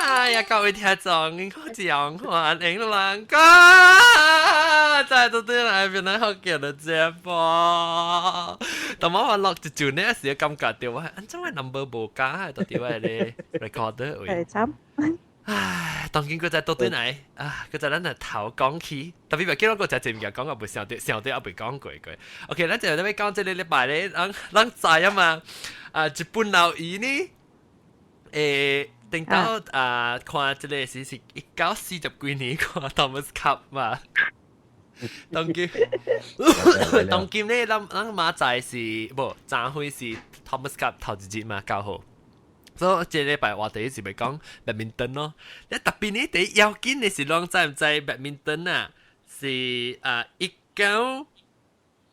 哎呀，各位聽眾，我講歡迎人哥，再度對來邊來福建的節目。但我話落一陣呢時感覺到我係按怎個 number 無加，到底我咧 recorder 位。係慘。唉，當今佢在倒轉來啊，佢在咱嚟頭講起，特別咪記錄個就這物件講個袂想到，想到也未講過過。OK，咱就欲講這個禮拜咧，咱咱知啊嘛，啊，日本老姨呢，頂到啊，看這個是1940幾年看 Thomas Cup 嘛。當今當今咧，咱咱馬仔是無昨昏是 Thomas Cup 頭一日嘛，9號。所以這禮拜話題是欲講 badminton 咯。你特別呢，第一要緊的是，攏知毋知 badminton 啊？是啊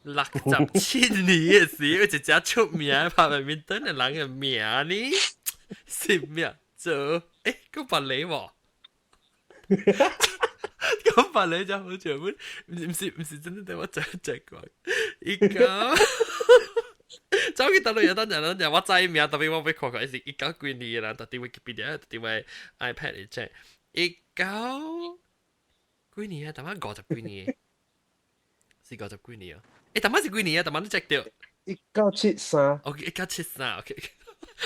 ，1967年的時，有一隻出名拍 badminton 的人的名呢，是咩做？講白你喎？講白你就好似毋是真的，等我再再講一九。走去等到有等陣，等陣我知名，特別我欲看看是一九幾年啦，特別 Wikipedia，特別我 iPad 嚟 check 一九幾年啊？大媽50幾年，是50幾年啊？大媽是幾年啊？大媽你 check 到？1973。 OK，1973，OK。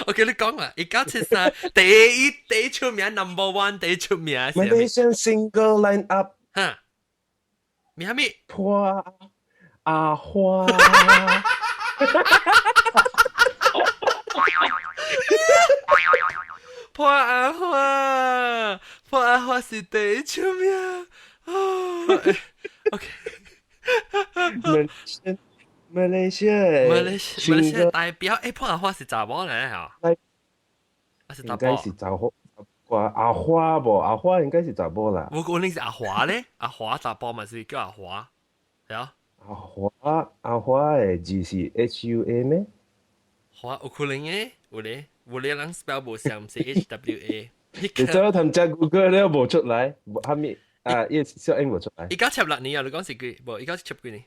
OK，你講啊，1973第一出名 number one 第一出名。 Malaysian single line up。哈？名咩？破阿花。破阿花，破阿花是第一出名。OK。 Malaysia， Malaysia 代表，破阿花是查某嚟嚇？還是應該是查某，阿花無？阿花應該是查某啦。我講你是阿華咧，阿華查甫嘛是叫阿華，係啊。阿華阿華的字是 HUA 咩？華有可能嘅，有咧，有咧人 spell 無像，毋是 HWA。你走頭隻 Google 了無出來，無蝦米啊？伊小英無出來。1976年啊，你講是幾？無，一九七幾年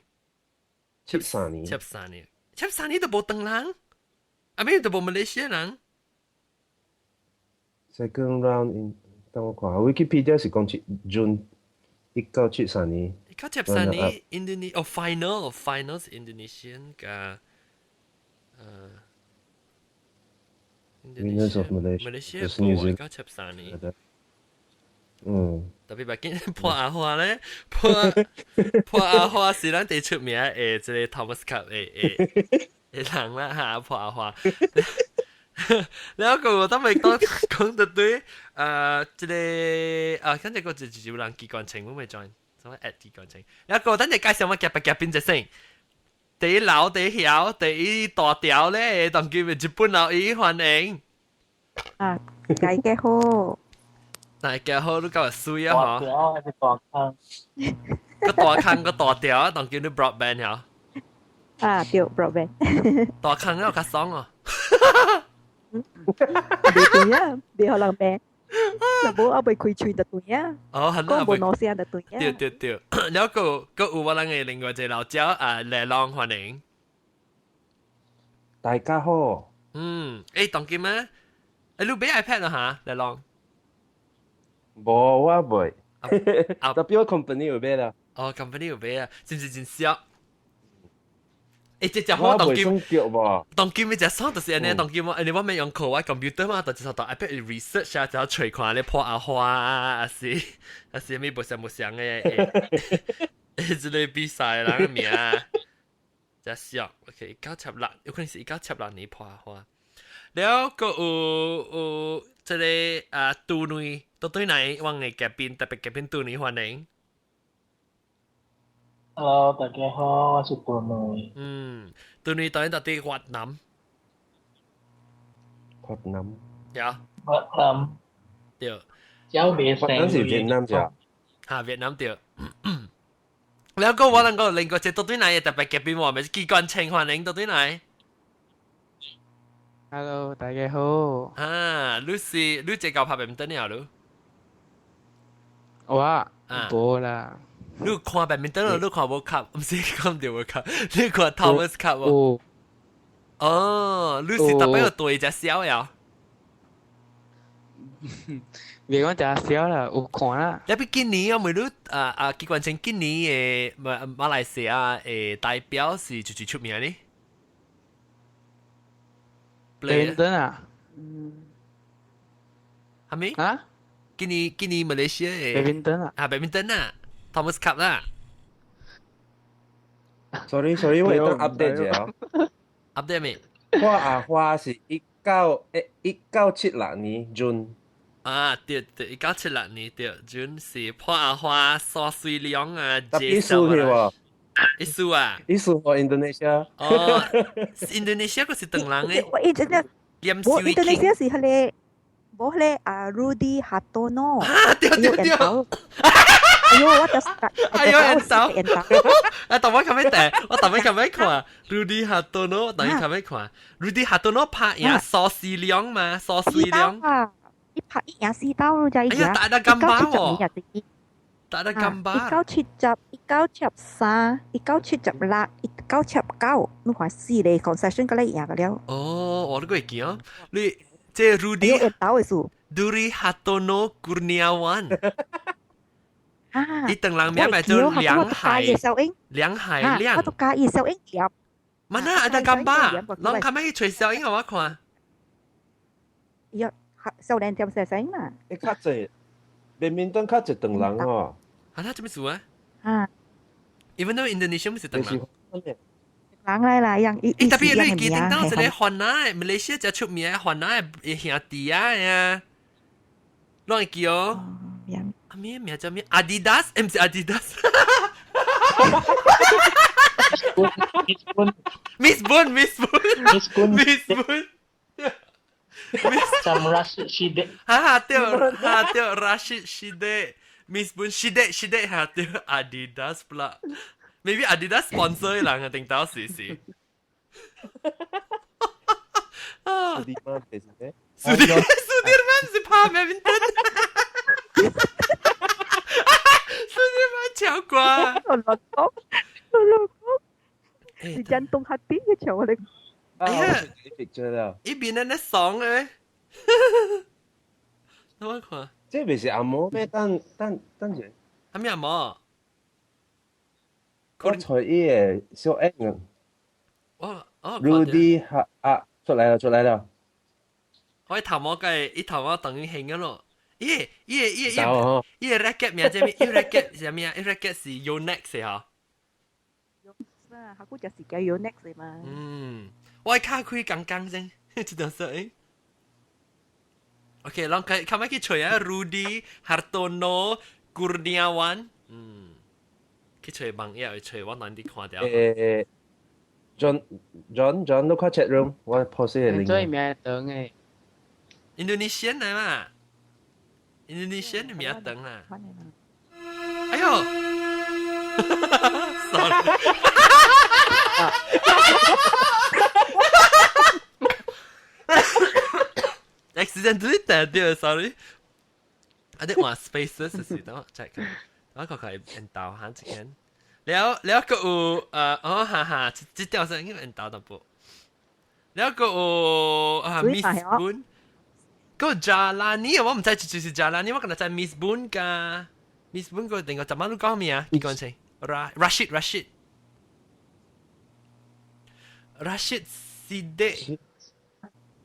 ？73年。73年，七三年都無唐人，啊咩都無馬來西亞人。 Second round in，等我看下，Wikipedia 是講七 June 1973年。1973年，Indonesia 哦，final 是 Indonesian 加，Winners of Malaysia。 Malaysia 無1973年。特別目緊破阿花咧，破阿花是咱最出名的這個 Thomas Cup 的人啦嚇，破阿花。然後個我當咪講講得對，這個啊，跟住個就就有人機關槍，我咪 join，什麼 at 機關槍。然後個等陣介紹我夾白夾邊隻先。第一老第一曉第一大條咧，當今日本老姨歡迎。啊，大家好。大家好，你夠水啊？大條還是大坑？個大坑個大條啊，當叫你 broadband 嚇。啊，對，broadband。大坑有較爽哦。袂對啊，袂予人病。若無猶未開喙就對啊。哦，係講無兩聲就對啊。對對對，然後閣閣有我人的另外一個老鳥啊，麗浪歡迎。大家好。嗯，當今啊，你買 iPad 啦嚇，麗浪？無，我袂。特別我 company 有買啦。哦，company 有買啊，是毋是真俗？這隻好當今，當今這隻爽就是按呢，當今我，因為我免用靠我 computer 嘛，就就到 iPad research 啊，就揣看咧破阿花啊，還是啥物無相無相的，這個比賽人名，真俗。OK，1976，有可能是1976年破阿花。了，閣有這個啊，杜女，倒對來，我的嘉賓特別嘉賓杜女歡迎。 Hello，大家好，我是杜女。嗯，杜女當然到佇越南。越南。呀。越南。對。有未越南是越南啫。哈，越南對。了個我能夠另外一個倒對來的特別嘉賓，我咪是機關槍歡迎倒對來。 Hello，大家好。啊，你是你這個拍白面燈了你？我啊，無啦。你看白面燈你看無卡，毋是講著無卡，你看 Thomas Cup 無？哦，你是特別有對隻小呀？別講食少啦，有看啦。特別今年我每日啊啊，機關前今年的馬馬來西亞的代表是最最出名的。連登啊？嗯。係咪？啊？今年馬來西亞的。白冰燈啊？啊，白冰燈啊，Thomas Cup 啦。 Sorry sorry，我會當 update 者。 update 未？我阿花是1976年 June。啊，對對，1976年對，June 是破阿花蘇水良啊，特別輸去喎。伊輸啊？伊輸予 Indonesia。哦，Indonesia 個是唐人嘅。我印度，我印度尼西亞是彼个，無彼个啊，Rudy Hartono。啊，對對對。哎呦，我就是，哎呦，緣投。啊，頭尾咁樣睇，我頭尾咁樣看，Rudy Hartono，我頭尾咁樣看，Rudy Hartono 拍贏蘇世良嘛，蘇水良。啊，伊拍伊贏四刀就哎呀，打得咁巴喎。打得咁巴。1970、1973、1976、1979，你看四个 concession 個咧贏個了。哦，我都會記哦。你這 Rudy。緣投的數。 Rudy Hartono Kurniawan。啊！伊唐人名咪做梁海，梁海亮。我都佮意小英葉。 Mana ada gambar？攏較欲去揣小英予我看。喲，少年點小英啦。欸，較濟，面面燈較濟唐人哦。啊，他做咩事啊？啊，Even though Indonesia 毋是唐人。人來啦，樣伊。伊特別你記得到一个番仔，馬來西亞真出名的番仔的兄弟啊呀，攏會記哦。啊咩名叫咩？Adidas，毋是 Adidas。 Miss Boon, Miss Boon, Miss Boon, Miss Boon。 Sam Rashid Sidek。哈對，哈對，Rashid Sidek，Miss Boon Sidek Sidek 哈對，Adidas pula。Maybe Adidas sponsor 人啊，定到時是。啊，Sudirman 是咩？ Sudirman 是拍咩面燈？Sudirman 唱歌。我老公，我老公。是jantung hati 嘅唱我哋。哎呀，一邊咧咧爽誒，我看。這袂是紅毛咩？等等等者。啥物紅毛？我揣伊个小英啊。我哦。 Rudy 哈啊，出來了出來了。我頭毛個，伊頭毛等於興咗咯。伊伊伊伊伊个 racket 名叫咩？伊 racket 是啥物啊？伊 racket 是 Yonex 嗬。啊，下個就是叫 Yonex 嘛。嗯，我卡開剛剛先，這段說。OK，咱開，較欲去揣啊，Rudy Hartono Kurniawan。嗯，去揣網頁，去揣我難啲看著。欸，John John John，你看 chat room，我 post 個 link。做名長的。 Indonesian 來嘛？Indonesian 的名長啊。哎呦，sorry。Accidentally 彈掉，sorry。啊，你換 spaces 是等我 check，我看看緣投下一間。了了閣有哦哈哈，這條是應該緣投淡薄。了閣有啊 Miss Boon，閣有 Jalani，我毋知就是 Jalani，我敢若知 Miss Boon 佮 Miss Boon 閣另外怎麼你講名啊？你講先，Rashid Rashid Rashid Sidek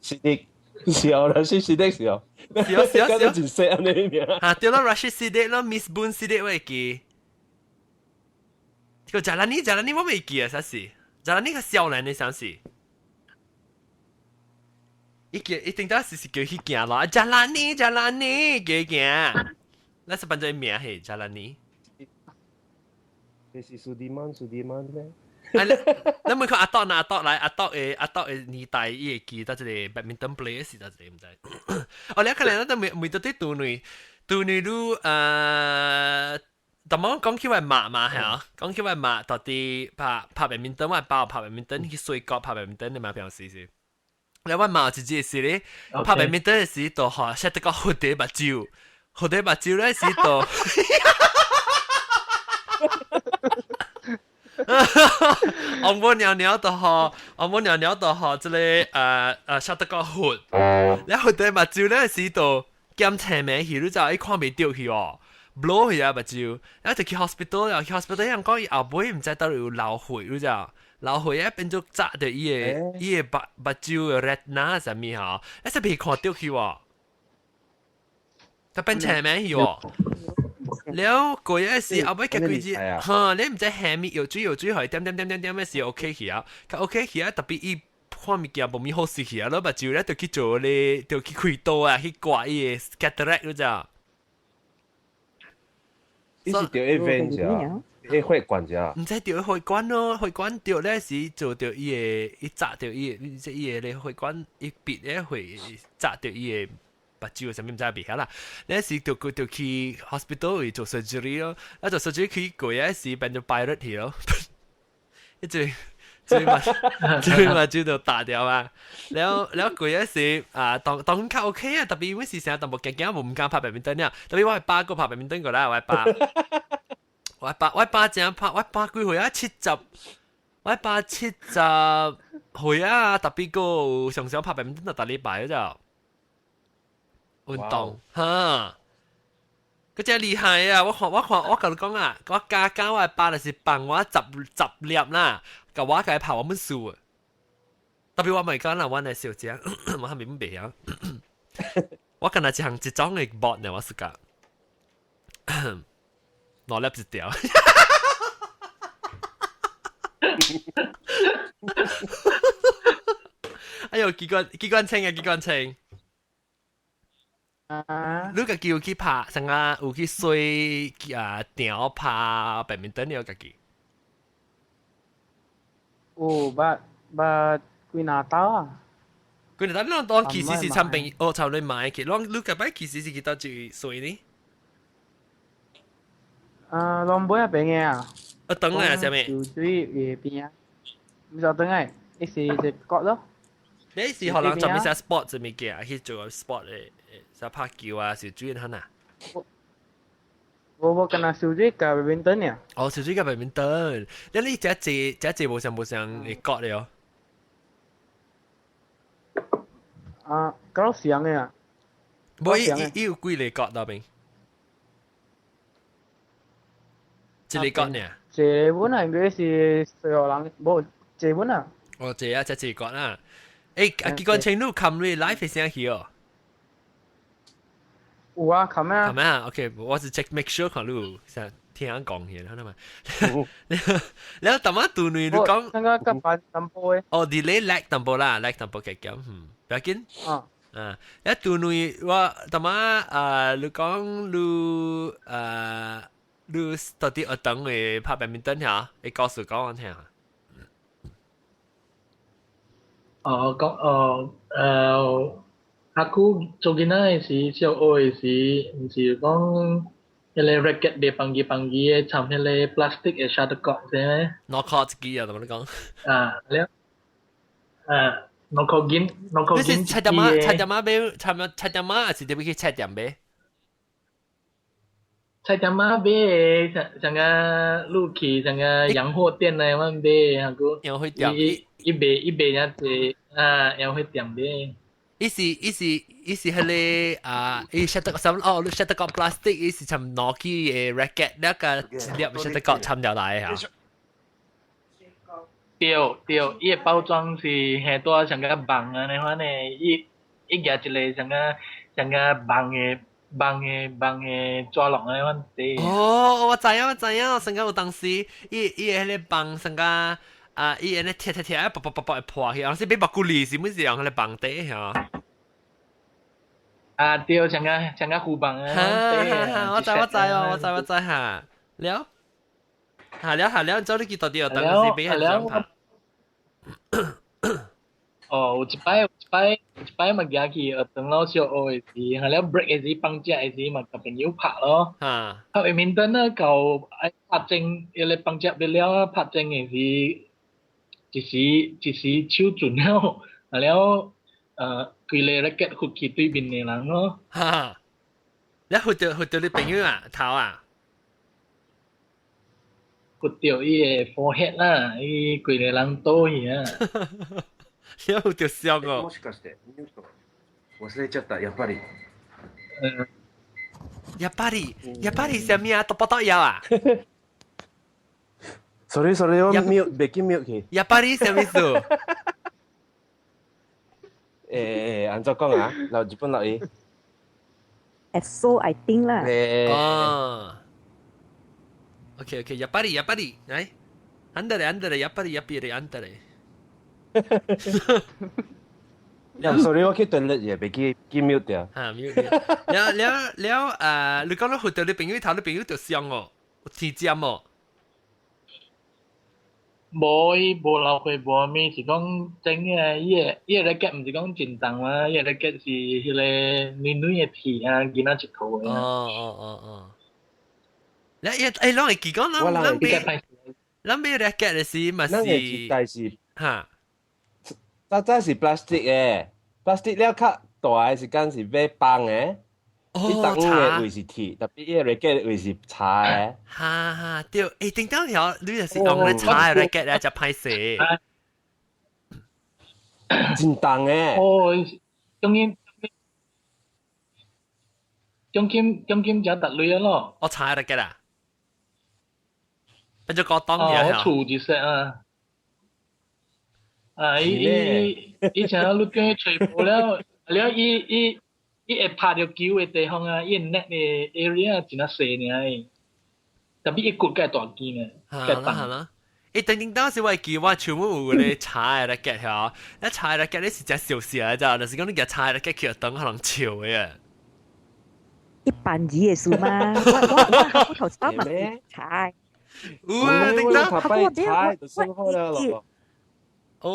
Sidek 是哦，Rashid Sidek 是哦，是哦是哦是哦，真細按呢名。啊對咯，Rashid Sidek 咯，Miss Boon Sidek 我會記。個 Jalani Jalani 我未記啊，啥事？Jalani 較少年的啥事？伊叫伊頂到時是叫去行咯，Jalani Jalani 叫伊行，那是反正名係 Jalani。這是 Sudirman Sudirman 咩？啊，你問看阿多阿多來阿多的阿多的年代，伊會記得這個 badminton player 是得這個毋知。哦，你可能咱都未未到佇杜內，杜內你但我講起我媽嘛係啊，講起我媽到底拍拍 badminton，我爸拍 badminton 去水國拍 badminton 的嘛，平時是。你我媽一日是咧拍 badminton 的時，就吼摔得個蝴蝶目睭，蝴蝶目睭咧時就。紅毛娘娘就吼，紅毛娘娘就吼，這個摔得個血，然後蝴蝶目睭咧時就檢查咩去，你就伊看袂著去哦，blow 去啊目睭，啊就去 hospital 了，去 hospital 人講伊後尾毋知倒有流血，你知流血啊變做紮著伊个目目睭的 retina 啥物吼，啊才袂看著去喎，就變青咩去喎。了過一時後尾嘅幾日，嚇你毋知下面藥水藥水，係點點點點點咩時 OK 去啊？較 OK 去啊，特別伊看物件無咪好勢去啊，攞目睭咧就去做咧，就去開刀啊，去割伊个 cataract 你知？伊是著一 vein 啫，一血管啫。毋知著血管咯，血管著咧是做著伊个，伊紮著伊個，即伊個咧血管伊閉咧會紮著伊個。目睭啥物毋知袂曉啦，那時就佢就去 hospital 去做 surgery 咯，啊做 surgery 去過嗰時變做 pirate 去咯，一直最目最目睭就打掉啊，了了過嗰時啊，當當較 OK 啊，特別阮時成日淡薄驚驚，無毋敢拍白面燈啊，特別我爸閣拍白面燈過來，我爸，我爸我爸正拍，我爸幾歲啊？70，我爸70歲啊，特別閣常常拍白面燈就逐禮拜就。運動哈，嗰隻厲害啊！我看我看我共你講啊，我加加我爸就是幫我10粒啦，共我共伊拍我們輸啊。特別我咪講啦，我係小姐，我係咪唔袂曉？我敢若一項一種的 bot 呢，我是講兩粒一條。哎呦，機關機關槍啊，機關槍！啊！你家己有去拍，啥啊？有去水啊？條拍白面燈了家己？有捌捌幾若刀啊？幾若刀？你攏當其實是參朋哦，參你買去，攏你舊擺其實是去佗一水呢？啊，攏買啊邊个啊？啊，等啊，啥物？游水嘅邊啊？毋是轉來，伊是一個角咯。你是予人做咩啥 sport 這物件？去做 sport 的，啥拍球啊，是主要嚇呐？無無，敢若游水佮 badminton 爾。哦，游水佮 badminton，你你這這這這無像無像會角的哦？啊，夠像的啊。無伊伊伊有幾个角那邊？一个角爾。一個本來應該是四個人，無一個本啊。哦，一啊，這一個角啊。欸，啊，機關槍你有冚你 live 的聲去哦？有啊，冚啊。冚啊，OK，我是 check make sure 看你有啥聽人講嘢，睇到嘛？然後淡仔對你講，那個夾板淡薄的。哦，delay lag 淡薄啦，lag 淡薄加減，嗯，不要緊。啊。啊，一對你我淡仔啊，你講你啊，你到底學堂會拍白面燈嚇？會告訴講我聽下。哦，講哦，阿久做囡仔的時，小學的時，毋是講彼个 racket 袂放機放機的，摻彼个 plastic 的 shuttlecock 啥咩？兩箍一支啊，怎麼你講？啊，了，啊，2箍銀，2箍銀你是菜店仔，菜店仔買，菜店菜店仔，還是踮去菜店買？菜店仔買的，像像個你去像個洋貨店來阮買，阿久。洋貨店。伊伊賣伊賣遐濟啊，洋貨店買。伊是伊是伊是彼个啊，伊 shuttle 什哦，你 shuttlecock plastic，伊是參攞去的 racket，那個一粒 shuttlecock 摻掉來的嚇。對對，伊的包裝是下帶像個網按呢款的，伊伊舉一個像個像個網的網的網的紙籠按呢款底。哦，我知影我知影，上個有當時伊伊的彼个網上個啊，伊按呢貼貼貼啊，卜卜卜卜會破去，然後是買白骨梨是毋是用彼个網底嚇？啊對，像個像個魚網啊，我知我知哦，我知我知嚇。了，下了下了，之後你去到底有當時俾人想拍？哦，有一擺有一擺有一擺嘛行去學堂咯，小學的時，下了 break 的時放假的時嘛，共朋友拍咯。拍白面燈啊，到愛拍正，彼个放假不了拍正的時，一時一時手盡了，下了規个 racket 拂去對面的人咯。哈！你拂著拂著你朋友啊，頭啊？拂著伊的 forehead 啦，伊規个人倒去啊。你拂著傷哦。もしかして忘れちゃった、やっぱり。やっぱりやっぱり啥物啊？都不得有啊？ Sorry sorry，我 mute，袂記 mute 去。やっぱり啥物事？誒，按怎講啊？留日本落去。 So I think 啦。誒。哦。OK OK，やっぱりやっぱり，來，ándale ándale，やっぱりやっぱりándale。又 sorry，我去 toilet 嘢，袂記記 mute 掉。嚇 mute 掉。了了了，誒，你講你去到你朋友頭，你朋友就傷哦，天尖哦。無伊無流血無咩，是講整嘅伊個伊個 racket 毋是講真重嘛，伊個 racket 是彼個軟軟嘅鐵啊，囡仔一套嘅。哦哦哦哦。你誒誒，攏會記講，咱咱買咱買 racket 嘅時嘛是，但是嚇，早早是 plastic 嘅，plastic 了較大嘅時間是買棒嘅。伊重嘅位是鐵，特別伊個 racket 位是柴嘅。哈哈，對，誒，頂當條你就是用咧柴嘅 racket 咧，就歹勢。真重嘅。哦，獎金獎金獎金就達鐳咯。我柴 racket 啊，變咗個當嘅。哦，我厝一 set 啊。啊，伊伊以前你叫伊揣無了，了伊伊。伊會拍著球的地方啊，伊 net 的 area 真啊細爾，特別伊骨較大支呢。係啦係啦。誒，等等當時我會記我全部有咧柴的 racket 嚇，一柴的 racket 你是隻小事來咋，就是講你夾柴的 racket 去等可能笑嘅。一般字嘅事嘛，我我我頭先咪柴。有啊，頂當。頭擺柴就算好了咯。哦，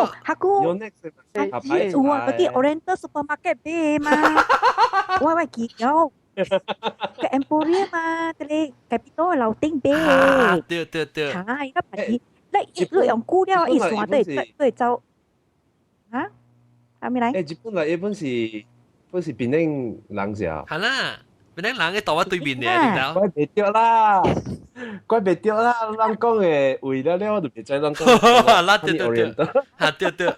哦，下個有有啊，嗰啲 Oriental supermarket 買嘛，我我記有，個 Emporium 嘛，嗰啲 Capital 樓頂買。對對對。嚇，伊個牌子，你你用估了，伊線對對對走。啊？阿咪來？誒，日本來日本是本是檳城人是啊。係啦，檳城人嘅到我對面嘅，你知道？怪袂著啦，怪袂著啦，人講嘅為了了，我就袂知人講。啦對對對，嚇對對。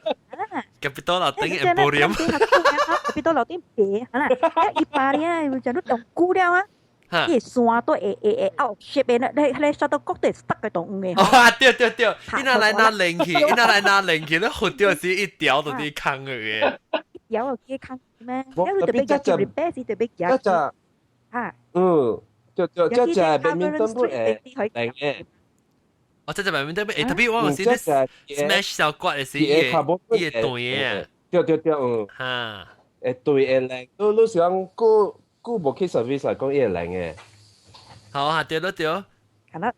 Capital 樓頂 Emporium。 Capital 樓頂買，係啦，一百咧就你用估了啊。伊線都會會會拗 shape 的，你你 shuttlecock 都會 stuck 個動嘅。哦，對對對，伊若來拿零去，伊若來拿零去，你佛掉時一條就佇空嘅。一條就幾空咩？你特別夾 repair 時特別夾。這隻啊，嗯，對對，這隻 badminton 會靈嘅。哦，這隻 badminton 會，特別我有時你 smash 小骨的時，伊會伊會斷嘅。對對對，嗯。哈。會對會靈，你你是講久久無去 service 來講，伊會靈嘅。好啊，對對對。係啦。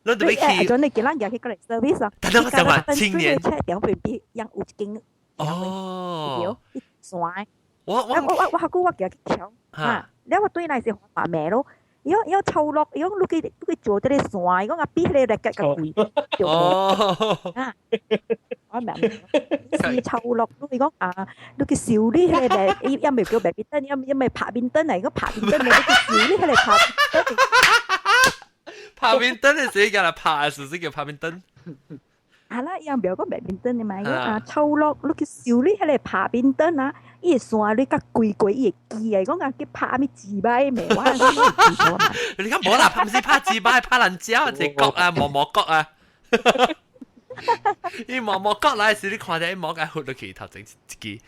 你特別去。就你叫咱入去過來 service 啊。但係我想話青年。車兩邊邊有一間。哦。線。我我我我下久我行去調。嚇！了我對來是話罵咯。伊講伊講臭落，伊講你去你去做這個線，伊講啊比彼個 racket 較貴。哦。啊！我明。是臭落，你講啊，你去修理彼個，伊也未叫 badminton，伊也未拍面燈嚟，伊講拍面燈，你去修理彼個拍面燈。拍面燈的時叫來拍，是是叫拍面燈。啊啦，伊也袂講 badminton 的嘛，伊講啊臭落，你去修理彼個拍面燈啊，伊會線你較貴過伊會記啊，伊講啊去拍咩字擺咩，我你講無啦，拍毋是拍字擺，拍爛蕉，一個角啊，毛毛角啊。伊毛毛角來時，你看著伊毛共翕落去頭前一支。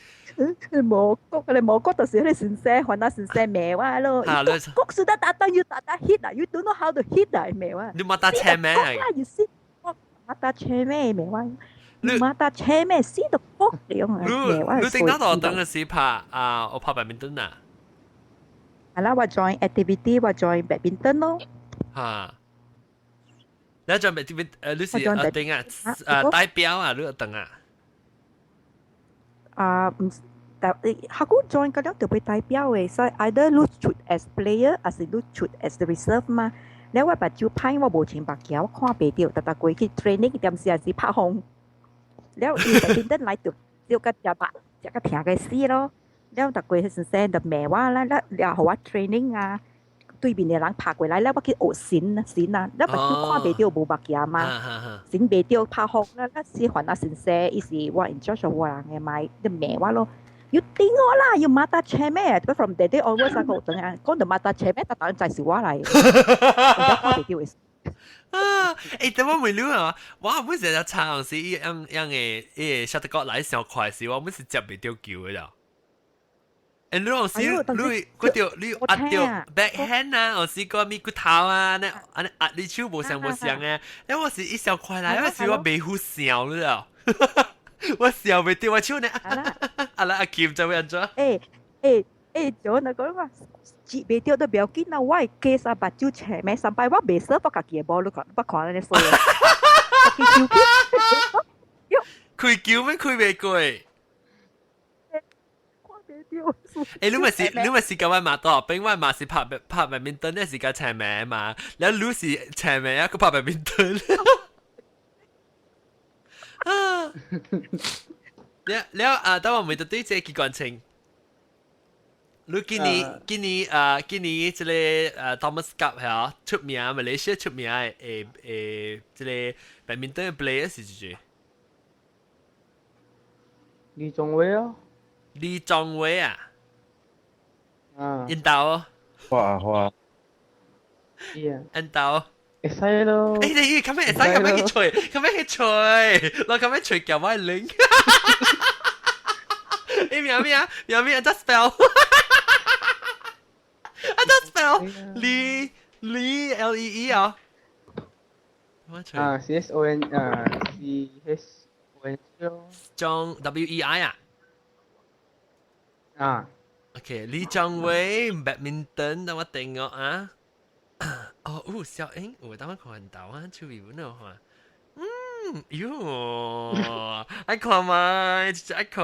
毛角，你毛角就是彼個先生，還那先生罵我咯。角是得打當要打打 hit 啊，you don't know how to hit 啊，罵我。你冇打車咩？你先，我打車咩罵我？你冇打車咩？死到角了啊！罵我。你頂到度等嘅時拍啊，我拍 badminton 啊。係啦，我 join activity，我 join badminton 咯。嚇！你 join badminton 誒，你是啊定啊啊代表啊，你等啊？啊唔，但下個 join 個了就會代表嘅，所以 either 你出 as player，還是你出 as the reserve 嘛。了我目睭歹，我無穿目鏡，我看袂著，逐逐過去 training 點時也是拍風。了伊 badminton 來就就甲食肉，食甲疼個死咯。了逐過先生就罵我啦，了了予我 training 啊。對面的人拍過來，了我去學神神啊，了目睭看袂著無目鏡嘛，神袂著拍風啦，了死還啊先生，伊是我 in charge 我人的嘛，就罵我咯。要 tengok 啦，要 mata cemek. But from that day onwards 啊，我等下講到 mata cemek，特等就是我嚟。我看袂著的。啊！欸，等我問你啊，我本時就查時，伊樣樣嘅，伊個 shuttlecock 來上快時，我本是接袂著球的啦。欸，你有時你嗰條你壓著 backhand 啊，有時個咪骨頭啊，那按呢壓你手無相無相嘅，因為我是一小塊來，我是我袂好笑，你知道？我笑袂著我手呢，啊啦阿琴就會按怎？欸欸欸，做那講話接袂著都不要緊啦，我會加三目睭斜咩，三擺我袂 serve 我家己的波，你看我看你衰啊！開球咩開袂過？欸，你咪是甲我嘛多，邊我嘛是拍拍 badminton 咧是甲斜名嘛，然後你是斜名啊，閣拍 badminton。啊！了了啊，等我問到對這個機關槍。你今年今年啊，今年這個Thomas Cup 係啊，出名，馬來西亞出名的誒誒，這個 badminton player 是誰？李宗偉哦。李宗偉啊？啊。印度哦。哇哇。印度。會使咯。欸，你咁樣會使咁樣去吹，咁樣去吹，我咁樣吹叫我拎。你名咩啊？名咩？just spell。I just spell 李李 L E E 啊。啊，C S O N 啊，C H O N 咯。張 W E I 啊。啊。 OK，李宗偉 badminton，等我定我啊。哦，有小英，有等我看到啊，手面本哦看。嗯，喲，愛看嘛，愛看。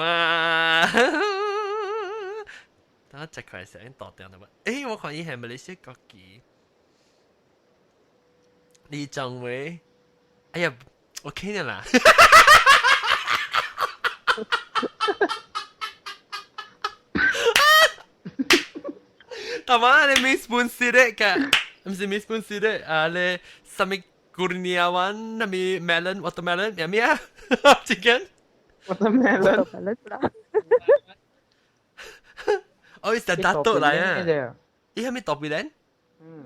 等我這塊小英倒掉了吧？欸，我看伊係馬來西亞國旗。李宗偉，哎呀，我看了啦。大媽，你 Miss 本事的㗎？唔是 Miss 本事的，啊，你什麼 Kurniawan，那咪 melon watermelon，有咩啊？Chicken watermelon。哦，伊是拿督來啊！伊係咪特別靚？嗯，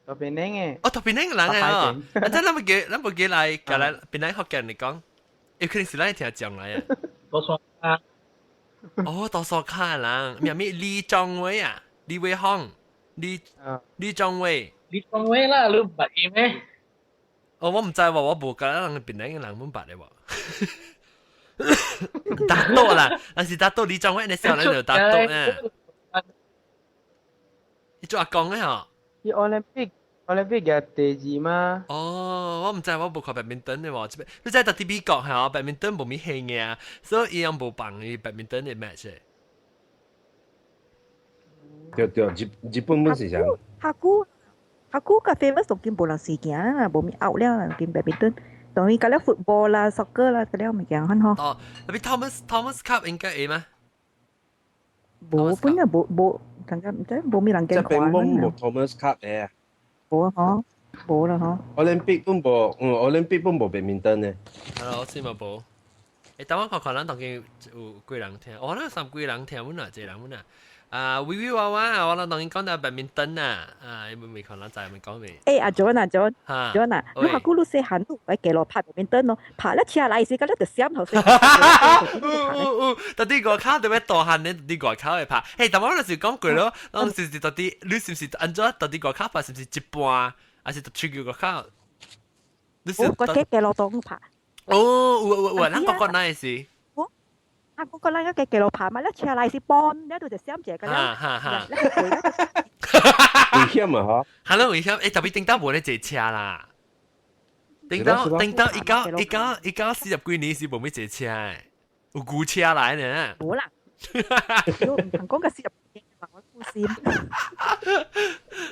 特別靚嘅。哦，特別靚嘅人啊！啊，真咱無記，咱無記來，過來檳榔福建嚟講，有可能是咱聽講來啊。多數卡。哦，多數卡人，名咩李宗偉啊？李偉宏，李李宗偉。李宗偉啦，你毋捌伊咩？哦，我毋知喎，我無甲人檳榔嘅人阮捌的喎。拿督啦，但是拿督李宗偉，你少年就拿督啊。伊做阿公的吼。伊 Olympic Olympic 嘅第二嗎？哦，我毋知，我無看 badminton 的喎。這邊你知到佇美國吼，badminton 無咪興嘅啊，所以伊攏無放伊 badminton 的 match。對對，日日本本是啥？下久下久較 famous 當今無人時行啦，無咪 out 了，當今 badminton。當然，甲了 football 啦、soccer 啦，甲了物件款吼。哦，特別 Thomas Cup 應該會嗎？無，本來無無，感覺毋知無咪人見看。這邊無 Thomas Cup 的。無吼，無啦吼。 Olympic 本無，嗯，Olympic 本無 badminton 的。係咯，先嘛無。欸，等我看看咱當今有幾人聽？哦，咱三幾人聽，阮啊，一個人阮啊。啊，微微娃娃，我咱當今講到 badminton 啊，啊，你未看咱知未講未？欸，阿 John 啊，John，John 啊，你下久你細漢你來街路拍 badminton 咯，拍了車來時，甲你就閃頭先。有有，到底外口特別大漢咧，佇外口會拍。嘿，但我那時講過咯，當時是到底你是毋是按怎到底外口拍？是毋是一半，還是出去外口？你是我喺街路當拍。哦，有有有，咱國國哪會是？啊，嗰個咱個街路拍嘛，你車來是半，你就閃一個了。哈哈。危險啊！嗬，係咯，危險。欸，特別頂到無咧坐車啦。頂到頂到一九四十幾年是無咩坐車的，有舊車來呢。無啦，我毋通講個四十幾年，我負心。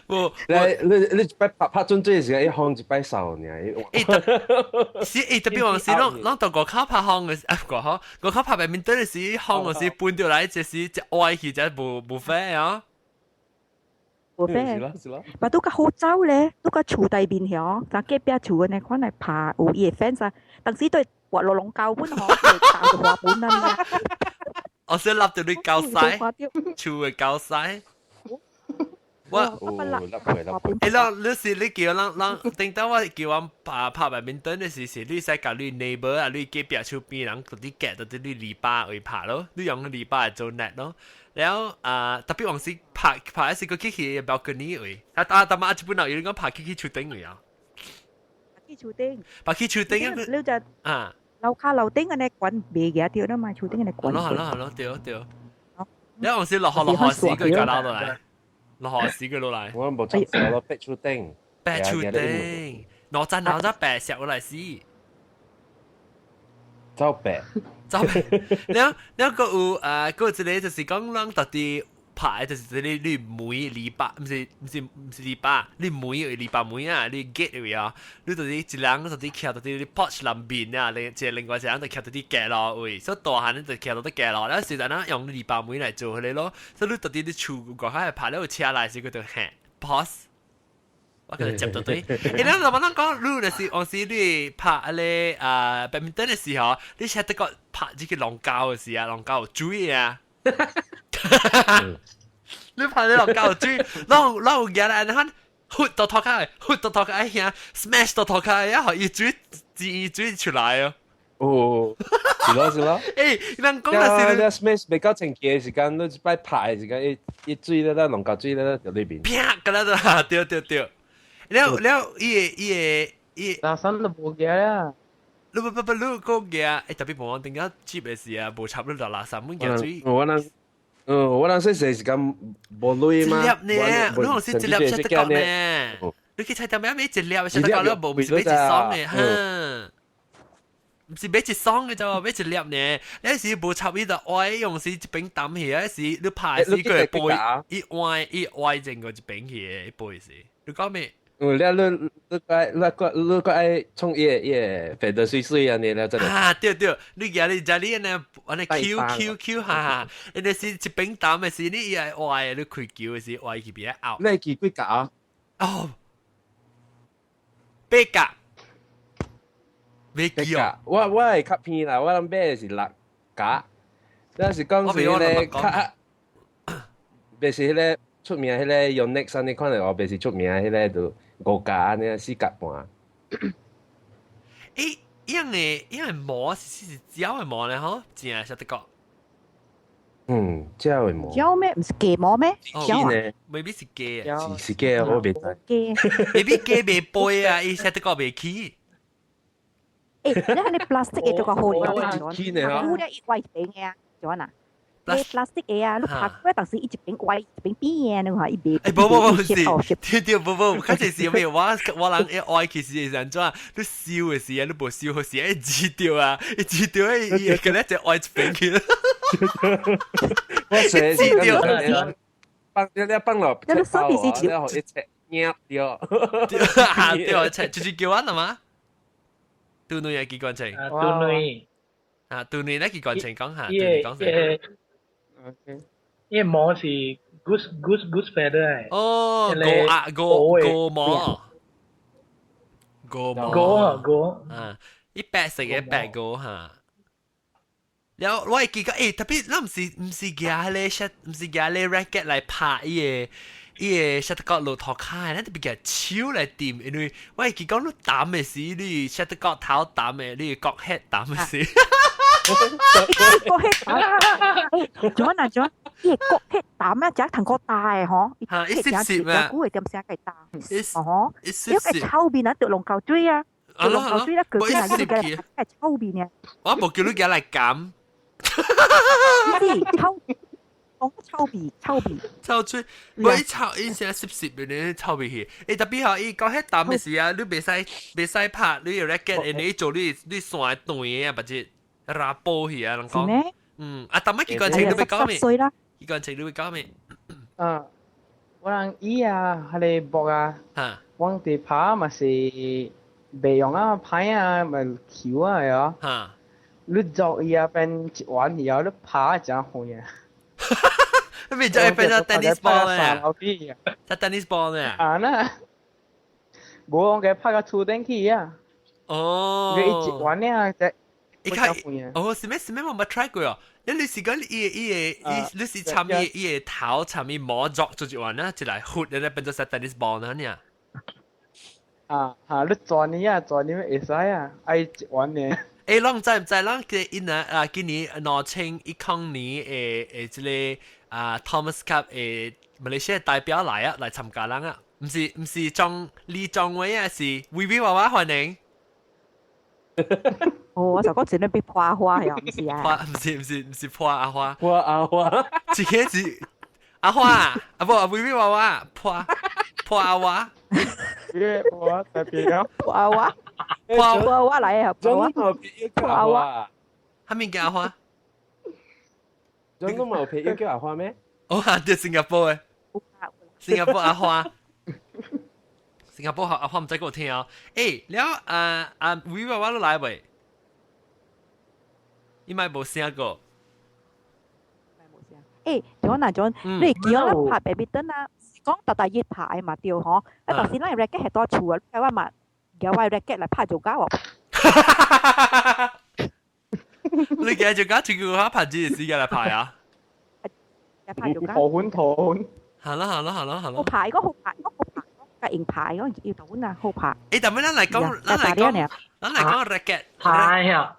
無，你你你一擺拍拍準這時間，一風一擺掃爾。欸，是欸，特別往時攏攏到外口拍風的，啊，外口外口拍 badminton 的時，風的時搬掉來，這時一歪去，才無無飛啊。無飛，但都較好走咧，都較厝內面曉，咱隔壁厝的呢，款來拍有伊的 fence 啊，當時對滑落龍溝本吼，打到花本啊。我想笠到你夠晒，厝會夠晒。我哦，笠佢笠佢。欸，咱你是你叫咱咱，頂當我叫阮拍拍白面燈的時，是你使共你 neighbor 啊，你隔壁厝邊人到底夾到底你籬笆位拍咯，你用籬笆來做 net 咯。然後啊，特別往時拍拍是個去去 balcony 位，啊啊，但嘛一本人有人講拍去去厝頂位啊。去厝頂。拍去厝頂啊！你就啊，樓下樓頂安尼滾袂嘅對啦嘛，厝頂按呢滾。係咯係咯係咯，對對。然後往時落雨落雨時，佢夾落來。落雨時佢落來。我無執手咯，逼厝頂。白厝頂，哪陣哪陣白石落來死。走白。走白。然後然後閣有啊，閣有一個就是講咱到底拍就是這個你門籬笆，毋是毋是毋是籬笆，你門籬笆門啊，你 gate 位啊，你就是一人到底徛到底你 porch 南邊啊，另一個另外一個人就徛到底街路位，所以大漢你就徛到底街路，然後時陣咱用籬笆門來做彼個咯，所以你到底你厝外口拍了有車來時，佢就喊 pause。我叫佢接到對，欸，咱老闆咱講，你就是往時你拍彼個啊 badminton 的時候，你寫得個拍這個龍膠的時啊，龍膠有水啊。你拍你龍膠有水，攏攏有舉來，你看，呼到塗跤，呼到塗跤，哎呀，smash 到塗跤，啊，予伊水，伊水出來哦。哦，是咯是咯。欸，人講的是你 smash 袂夠清氣的時間，你一擺拍的時間，伊伊水咧，咱龍膠水咧，就裏邊。啪，咁樣就對對對。了了，伊個伊個伊。垃圾都無舉啊！你不不不，你講舉，欸，特別無講頂下接的時啊，無插你落垃圾，滿舉水。我人，嗯，我人細細時間無鐳嘛。一粒呢，你講是一粒識得講呢？你去菜店買買一粒識得講了，無毋是買一雙的，哈。毋是買一雙的啫，買一粒呢。你時無插伊就歪，用時一邊抌去，啊時你拍時佢會背，伊歪伊歪正過一邊去，伊背時。你講咩？嗯，了你你個你個你個愛創伊個伊個肥得水水按呢了，真係。啊對對，你舉你食你按呢按呢 Q Q Q 哈哈，因為是一邊抌的時，你伊會歪，你開球的時歪去邊拗。你會記幾格啊？哦，八格。未記哦。我我係較偏啦，我諗買的是六格，但是講是彼个較，袂是彼个出名彼個 Yonex 按呢款的，哦，袂是出名彼个就五格按呢四格半。欸，樣的樣的毛是是鳥的毛咧吼，真係識得講。嗯，鳥的毛。鳥咩？毋是雞毛咩？鳥啊，maybe 是雞啊。是是雞啊，我袂知。雞。 maybe 雞袂飛啊，伊識得講袂起。欸，你係你 plastic 的就較好了，起呢吼。有了一歪一邊的啊，就按那。你 plastic 的啊，你拍過當時伊一邊歪一邊扁的，你看伊袂。欸，無無無，是，對對，無無，較濟是咩？我我人一歪其實是按怎？你燒的時啊，你無燒好時，會煮著啊，會煮著，伊會敢若就歪一邊去。我寫是咁放你你放落，你手邊是然後一切捏掉，對，切就是叫我了嗎？杜女嘅機關槍。啊，杜女。啊，杜女咧機關槍講下，杜女講啥？伊個毛是 goose goose goose feather 哦，鵝啊，鵝鵝毛，鵝毛，鵝啊鵝。啊，伊白色嘅白鵝哈。然後我會記得，欸，特別咱毋是毋是舉咧，毋是舉咧 racket 來拍伊個伊個 shuttlecock 落塗跤，咱特別舉手來掂，因為我會記講你擔的時，你 shuttlecock 頭擔的，你國血擔的時。國血膽，做啊做啊，伊個國血膽啊，只糖果大的吼，嚇，一濕濕啊，古會點聲計大，哦吼，一個臭面啊，掉龍溝水啊，掉龍溝水啦，佢佢係個係臭面啊。我無叫你舉來減。是臭，講臭味，臭味。臭嘴，無伊臭，伊聲濕濕的呢，臭味去。欸，特別吼，伊講彼淡的時啊，你袂使袂使拍，你有咧結，因為伊做你你線會斷的啊，或者拉波去啊，人講。嗯，啊，淡仔機關槍你欲講咩？機關槍你欲講咩？啊，我人伊啊，彼个木啊，我佇拍嘛是袂用啊，歹啊，咪球啊，係啊。你做伊啊變一丸以後，你拍真遠啊！你咪就係變咗 tennis ball 咧，隻 tennis ball 咧。啊那，無我給拍個厝頂去啊！哦，你一丸呢，隻一開哦，是咩是咩？我冇 try 過哦。你是講伊伊個伊，你是參伊伊個頭參伊毛作做一完啦，一來豁，你咧變做隻 tennis ball 啦呢？啊嚇！你轉你啊，轉你會使啊，愛一彎呢。欸，攏知毋知？咱嘅因啊啊，今年2010年的這个啊 Thomas Cup 的馬來西亞代表來啊，來參加人啊，毋是莊李莊偉啊，是威威娃娃歡迎。哦，我就講真係被破花呀，毋是啊？破，毋是破阿花，破阿花，這個是阿花啊，啊無威威娃娃破破阿花，我代表破阿花。破破阿花來啊！破阿花，啥物叫阿花？真都冇朋友叫阿花咩？哦，對新加坡的，新加坡阿花，新加坡阿花毋知閣有聽哦。欸，了啊啊，威娃娃都來未？伊咪無聲過。欸，John 啊 John，你會記我咱拍 badminton 啊，是講逐逐日拍的嘛對吼？啊，但是咱 racket 係佇厝啊，你我嘛舉我 racket 來拍就夠哦。你舉就夠，這句話拍幾時間來拍啊？拍就夠。頭粉頭粉。好啦好啦好啦好啦。好拍，個好拍，個好拍，個用拍，個要頭粉啊，好拍。欸，但係咱來講，咱來講，咱來講 racket。拍呀。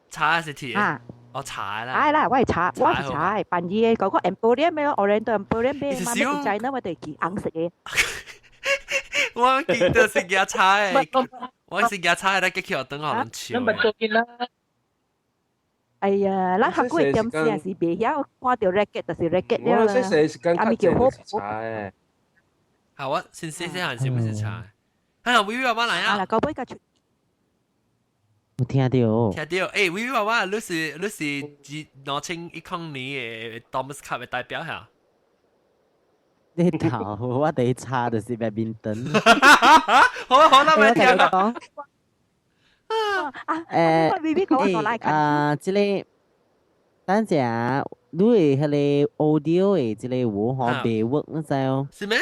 茶是鐵。啊。哦，茶啦。係啦，我係茶，我是茶，扮嘢嗰個 Emporium 咩？Oriental Emporium 咩？嘛咩在呢？我哋見紅色嘅。我記得是夾茶的，我是夾茶的，來結去等下人笑。啦。哎呀，咱學過點時是袂曉看到 racket 就是 racket 了啦。啊，咪叫好茶的。好，我先試試下是毋是茶。啊，威威娃娃來啊！啊，到尾個出。有聽到。聽到，欸，威威娃娃，你是自2010年的 Thomas Cup 的代表嚇？你頭，我第一查就是 badminton。好好啦，咪聽講。啊，欸，啊，這個等陣，你的彼个 audio 的這個有吼袂 work，你知哦？是咩？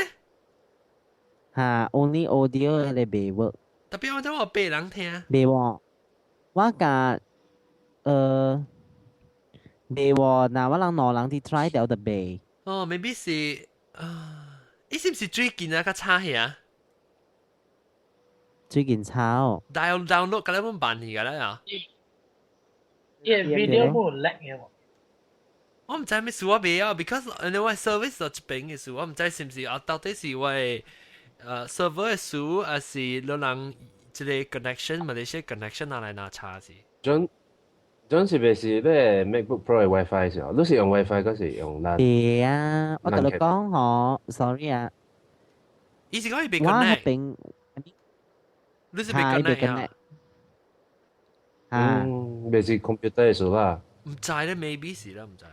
哈，only audio 彼个袂 work。 特別我怎我別人聽？袂喎，我甲袂喎，若我人兩人佇 try 掉就袂。哦，maybe 是啊，伊是毋是最近啊較差去啊？最近差哦。 download 個你本辦去個啦啊？伊 video 冇叻嘅喎。我毋知咩事我袂啊，because 你我 service 就這邊嘅事，我毋知是毋是啊，到底是我server 嘅事，還是你人這个 connection 馬來西亞 connection 拿來拿查是？準準是袂是你 MacBook Pro 的 WiFi 是哦？你是用 WiFi 還是用咱？對啊，我共你講吼，sorry 啊。伊是講伊袂 connect。你是袂 connect 啊？啊，袂是 computer 的事啦。毋知咧，maybe 是啦，毋知。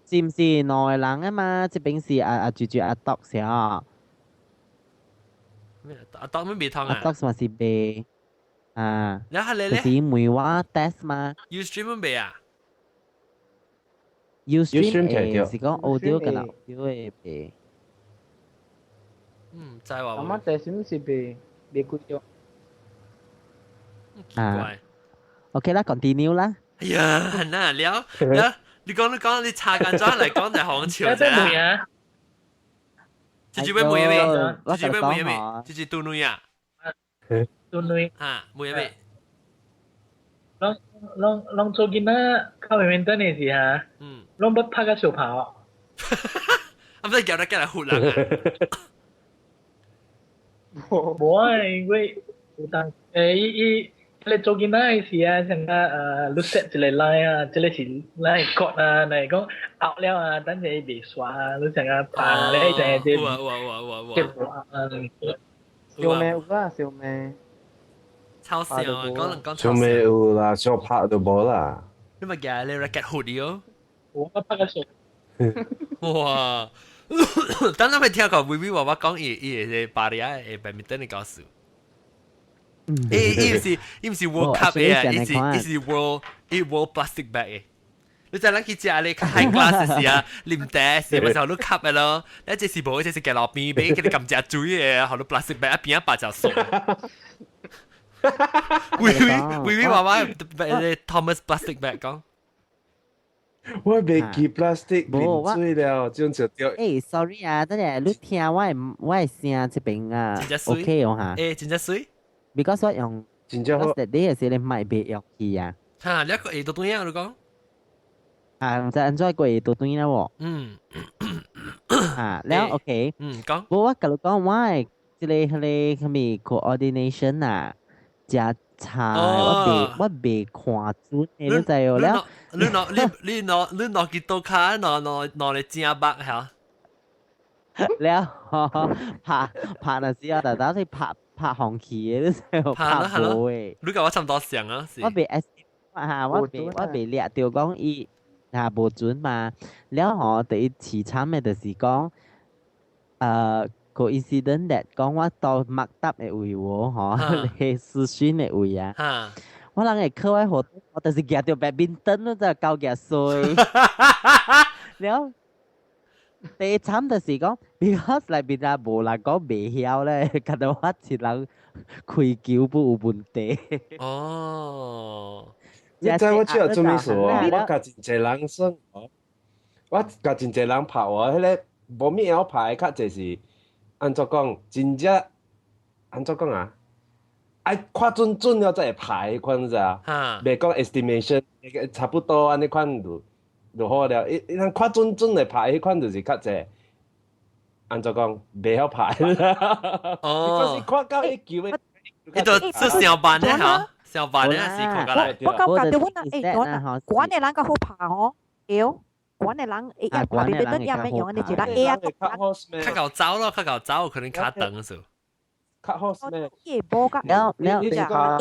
是毋是兩个人啊嘛？這邊是阿阿住住阿篤是哦。咩？阿篤咩未通啊？阿篤嘛是袂啊。然後你咧？就是每我 test 嘛。 Ustream 未啊？Ustream 是講 audio 敢若 audio 會袂。嗯，知話。阿媽 test 是袂袂開咗。啊。OK 啦，continue 啦。哎呀，那了了，你講你查間裝嚟講就行潮啫。啊！這是要問咩？這是要問咩？這是杜女啊？杜女啊，問咩？攏攏攏做囡仔靠面等的時嚇，攏捌拍甲相拍哦。啊，毋是叫他過來唬人啊？無啊，因為有當欸伊伊。你做囡仔的時啊，像啊你 set 一個 line 啊，這個是 line code 啊，若是講 out 了啊，等下伊袂刷啊，你像啊拍咧，就係這。有啊有啊有啊有啊。這無啊，小妹有啊，小妹。超笑啊！講人講小妹有啦，小拍就無啦。你咪叫你 racket 唬你哦。我拍個手。哇！等咱咪聽過威威娃娃講伊伊個巴黎啊，會 badminton 的故事。欸，伊毋是 World Cup 的，伊是 World 伊 World Plastic Bag 的。你知咱去食咧較 high class 的時啊，啉茶時咪就你吸的咯。你這是無，這是行路邊買叫你甘蔗水的，予你 plastic bag 啊邊仔白就爽。威威威威娃娃，Thomas Plastic Bag 講。我袂記 plastic 啉水了，這種就掉。欸，sorry 啊，等下你聽我的聲這邊啊，OK 哦哈。欸，真正媠。 Because 我用，真正好。 Because that day 是你麥袂用去啊。哈，你一個會到對啊，你講。啊，毋知按怎過會到對啦喎。啊，了 OK。嗯，講。無我共你講，我的這个彼个啥物 coordination 啊，誠差，我袂看準的，你知無了？你攞你你攞你攞幾多卡？攞攞攞嚟正白嚇。了，拍拍那時候，大家是拍拍紅旗的，你知無？拍無的。你共我差毋多像啊，我袂 S 哈，我袂掠著講伊啊無準嘛。了吼，第一凄慘的就是講，coincident that 講我到麥搭的位喎，吼，你視訊的位啊。我人會課外活動，我就是舉著 badminton 咯，就交舉衰。了，第一慘就是講，because 內面啊無人講袂曉咧，干焦我一人開球不有問題。哦，你知我這有做咩事啊？我共真濟人耍，我共真濟人拍我，彼个無物會曉拍的較濟是，按怎講，真正按怎講啊？愛看準準了才會拍彼款，知影？袂講 estimation，差不多按呢款就好了。伊伊人看準準來拍彼款就是較濟，按怎講，袂曉拍。哦，是看到伊球的，伊就是上班的吼，上班的是看過來。我感覺對阮啊，欸，管的人較好拍吼，對。管的人會拍別等也免用，你一人會啊。較𠢕走咯，較𠢕走，可能較長數。較好 smash。了了，你對啊。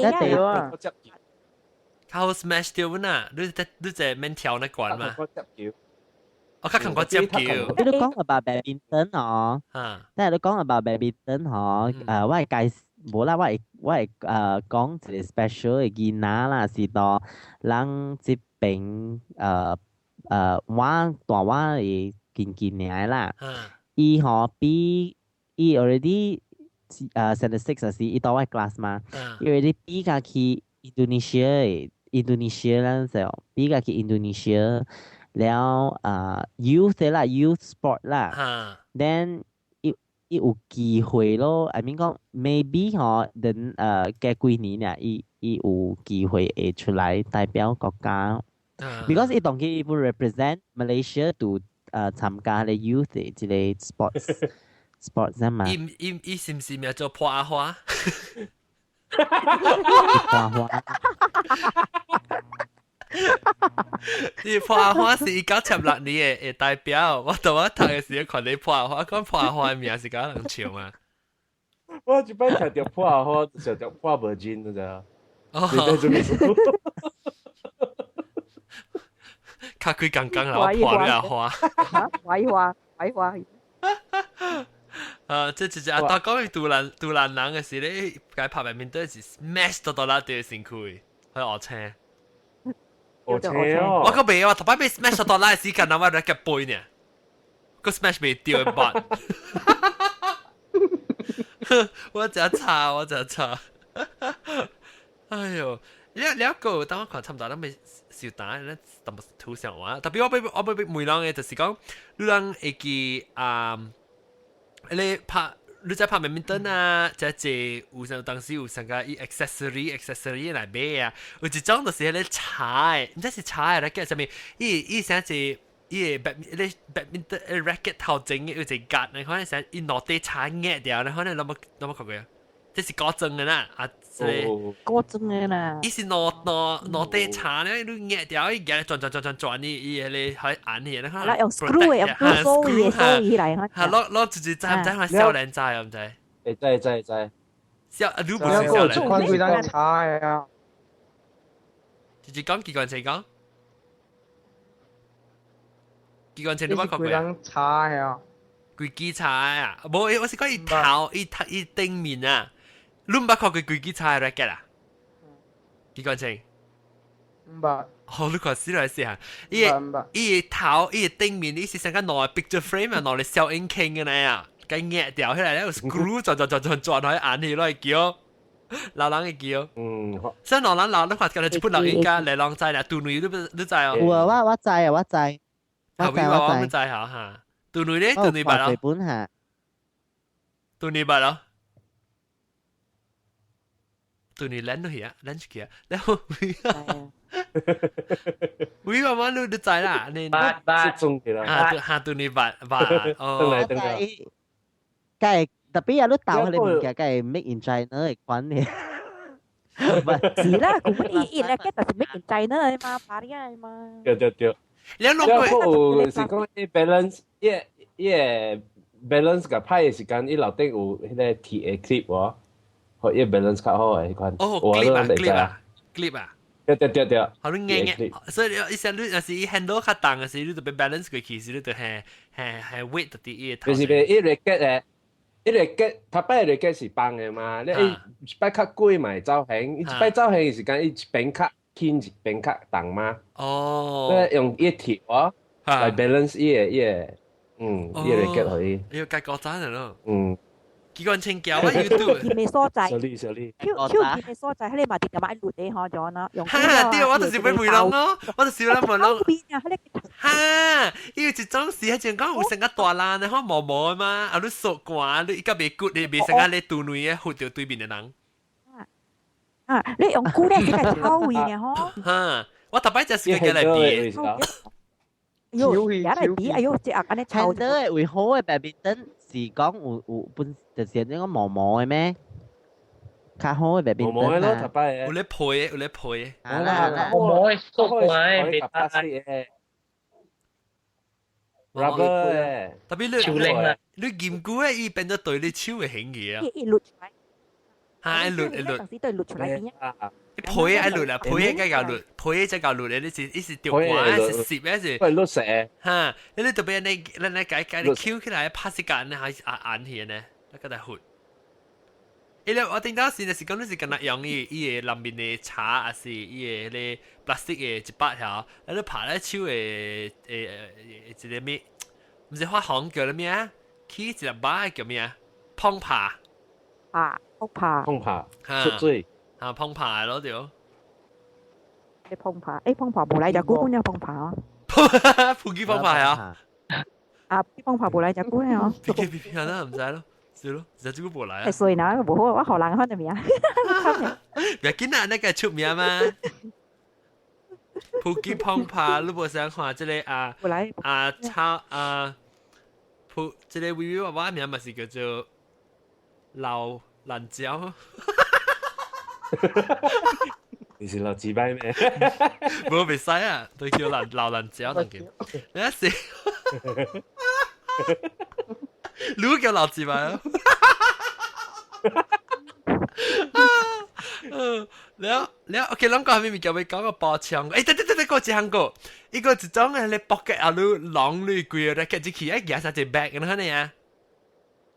較好 smash 掉呐，你這你這免跳那關嘛？我較近過接球。你都講 about badminton 哦，但係你講 about badminton 嗬，我會介無啦，我會講一個 special 的囡仔啦，是到人這邊我大我的近近年啦，伊吼比伊 already standard six 時，伊到我 class 嘛，伊 already 比較去 Indonesia Indonesia 啦，就比較去 Indonesia 了啊 youth 啦 youth sport 啦，then 伊伊有機會咯，I mean 講 maybe 吼，等過幾年啊，伊伊有機會會出來代表國家。Because 伊當佢伊會 represent Malaysia to 參加咧 youth 的這個 sports 啊嘛。伊伊伊是毋是名做破阿花？破阿花。你破阿花是1976年的代表，我當我讀的時候看你破阿花，講破阿花的名是敢人笑嘛？我一擺聽著破阿花，就想著破無筋，你知影？你在做咩事？較幾剛剛啦，我破你阿花。懷花，懷花。啊！這就是阿大講伊獨蘭獨蘭人的時咧，該拍面面對是 smash 到到咱對身軀，去學青。學青哦！我閣袂啊，頭擺被 smash 到咱的時間，我來夾背呢，閣 smash 袂著的捌。我真差，我真差。哎喲，了了個，當我看差毋多，咱欲收檔，咱淡薄圖像話，特別我欲問人的，就是講，你人會記啊？你拍你在拍面面燈啊，這這有啥當時有啥個伊 accessory accessory 來買啊，有一種就是彼个柴的，毋知是柴的來叫啥物，伊伊啥是伊个 bad badminton racket 頭前的有一個夾，你看啥伊落底柴壓掉，你看你攏無攏無看過啊？這是古裝的啦，啊，這古裝的啦。伊是攞攞攞底柴咧，你壓掉伊壓轉轉轉轉轉，伊伊彼個還按起，你看。啦，用 screw 的，用 screw 鎖鎖起來。哈，攞攞直直知毋知看少年知毋知？會知知知。少，你不是少年。看幾張柴的啊？直直講機關槍講。機關槍你捌看過？幾張柴的啊？規支柴啊？無，我是講伊頭，伊頭伊頂面啊。你毋捌看過規支柴的 racket 啊？機關槍？毋捌。哦，你看死來死啊！伊個伊個頭，伊個頂面，伊是像個攞 picture frame 啊，攞嚟小引擎的那樣，共壓掉起來，了 screw 轉轉轉轉轉來按起來叫。老人會記哦。嗯，所以老人老，你看今日一本老人家來人知啦，杜女你知哦。有啊，我知啊，我知。我知我知嚇嚇。杜女咧，杜女捌咯。本嚇。杜女捌咯。杜女撚落去啊，撚出去啊，然後。喂，媽媽你知啦，你捌捌。失蹤去啦。啊，嚇杜女捌捌。哦。等來等來。梗特別啊！你鬥佢哋物件，梗係 make in China 嘅款嘅。是啦，佢本伊伊咧，就是 make in China 嘅嘛，巴黎嘅嘛。對對對。你兩個有是講伊 balance，伊伊 balance 個拍嘅時間，伊樓頂有彼個鐵嘅 clip 喎，予伊 balance 較好嘅彼款。哦，clip 啊，clip 啊，clip 啊。對對對對。好，你硬硬，所以你一時你若是伊 handle 較重嘅時，你就欲 balance 過去時，你就係係係 weight 就佇伊個頭。就是伊 racket 嘅。伊 racket 頭擺 racket 是放的嘛，你一擺較久嘛會走形，一擺走形的時間，伊一邊較輕，一邊較重嘛。哦。你用伊鐵哦，來 balance 伊個伊個，伊個 racket 予伊。要計國產咯。嗯。機關槍橋啊，YouTube。劍嘅所在。小力小力。手手劍嘅所在，彼個嘛直接買綠的嗬，咗喏。用。哈！對，我就是欲問人咯，我就是欲問人。哈！因為一種時，彼陣講有成個大爛的，吼毛毛的嘛，啊你縮寒，你伊較袂骨，你袂成個咧拄內的，焐著對面的人。啊！你用骨咧是個臭味嘅吼。哈！我頭擺就是個來比。哎喲，也來比，哎喲，這啊按呢臭。聽到的為好的 badminton 是講有有本就是那個毛毛的咩？較好的 badminton 毛毛的咯，頭擺有咧配的，有咧配的。啊啦，毛毛的縮來，袂得。rubber 的，特別你你劍骨的，伊變做對你手會興去啊。伊滷出來。哈！一滷一滷。當時對滷出來邊啊？皮愛滷啦，皮該夠滷，皮才夠滷的，你是伊是吊掛，是攝，還是？會滷蛇。哈！你特別你你你解解你翹起來拍時間呢，還是按起呢？那個在焐。伊咧，我頂當時就是講你是敢若用伊伊个內面的茶，還是伊个彼個 plastic 的一百條，啊你拍咧手的一個咩？毋是發紅叫咧咩啊？起一個把叫咩啊？碰拍。啊，碰拍。碰拍。出水。啊，碰拍咯對。你碰拍，碰拍無來隻股本有碰拍啊。普吉碰拍啊？啊，碰拍無來隻股啊。別別別，那毋知咯。是咯，就這個無來啊。所以呢，無好，我予人看著名。別緊啊，那個出名嘛。普吉碰拍，你無想看這個啊？啊，草啊，普這個微微娃娃名嘛是叫做老爛蕉。你是老幾擺咩？無袂使啊，都叫老老爛蕉當叫。你是？你叫老幾擺啊？了了，OK，咱講啥物物件欲講個包槍？等等等等，閣一項個，伊個一種的咧 pocket 啊，你攏你規個 racket 入去，愛舉啥一個 bag 咁樣啊？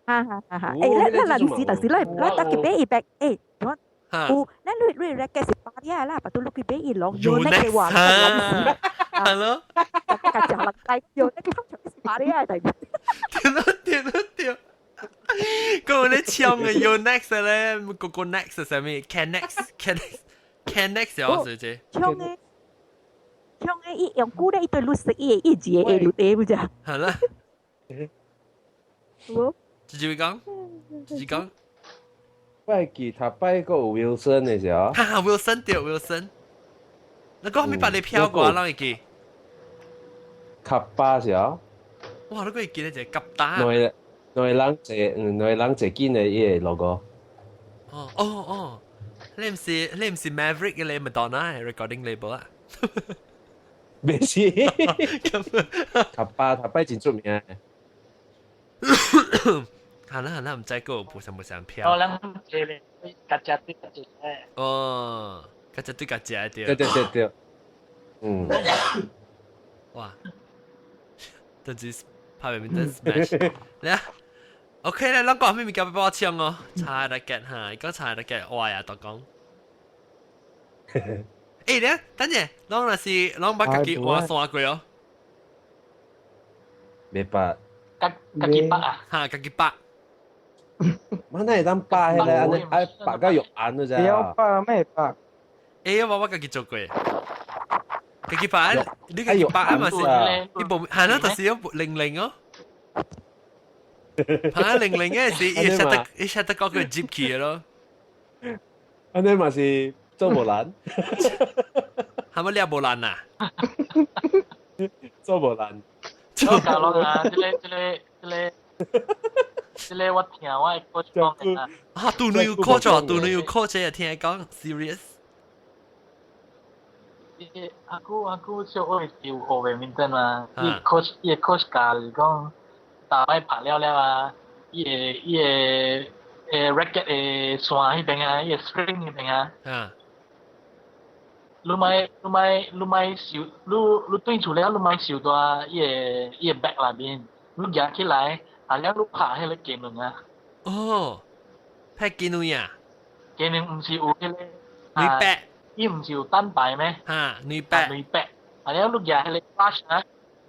哈哈哈！哈，咱咱臨時就是咱咱特別買伊 bag，我有，咱你你 racket 是包了啦，但你去買伊攏有那個話，係咯，家食人帶有那個通常是包了的。對咯對咯對。個咧槍嘅 Yonex 咧，個個 Next 啥物？Canex Canex Canex 有是這？槍嘅槍嘅，伊用久咧，伊對綠色，伊會一字會綠的，不啫？係啦。有。直接講，直接講。我會記頭擺個有 Wilson 的時候。哈哈，Wilson 對 Wilson。那個後面把你飄過，啷會記？卡巴時候。哇！你個會記得一個夾打。兩個人坐，兩個人坐緊的伊個 logo。哦哦哦，你毋是 Maverick 嘅你 Madonna recording label 啊？袂是。卡巴頭擺真出名。好啦好啦，毋知閣有無啥票。哦，咱坐咧，家食對家食。哦，家食對家食對。對對對對。嗯。哇！等陣拍面面 smash。嚟啊！OK 咧，咱講啥物物件欲報槍哦？查 racket 哈，伊講查 racket，哇呀，都講。咧，等陣，攏若是攏捌家己換線過哦？袂捌。家家己捌啊？哈，家己捌。我那會當拍彼個按呢，愛拍到肉紅就知會曉拍咩拍？欸，我家己做過，家己拍，你家己拍啊嘛是，伊無係咯，就是有零零哦。拍零零嘅是，伊識得伊識得講佢接起咯。按呢嘛是做無難，係咪掠無難啊？做無難。我教落啊！這個我聽我的 coach 講的啊。啊，拄你有 coach 哦，拄你有 coach 聽講 serious。阿姑小學時有學 badminton 嘛？伊 coach 伊 coach 教是講，打擺拍了了啊，伊個 racket 的線彼邊啊，伊個 string 彼邊啊。你莫受，你轉出了，你莫受到伊個 bag 內面，你舉起來，啊了你拍彼個機門啊。哦，拍機門啊？機門毋是有彼個？女白。伊毋是有蛋白咩？哈，女白。女白，啊了你舉彼個 rush 啊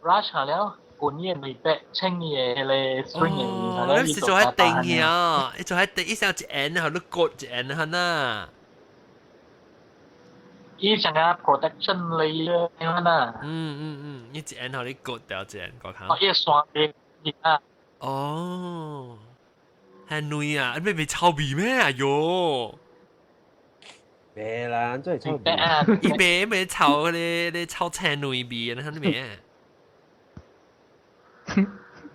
，rush 啊了，滾伊個女白，清伊個彼個 string 的。你是做喺定去啊？你做喺定，一上一按，後你割一按，哈呐。伊上個 protection layer 樣啦。嗯嗯嗯，你一按後你割掉一按，個看。哦，伊線邊啊。哦，係女啊，你未臭味咩？哎喲！袂啦，真係臭味。伊袂袂臭咧，咧臭青女味，你睇咩？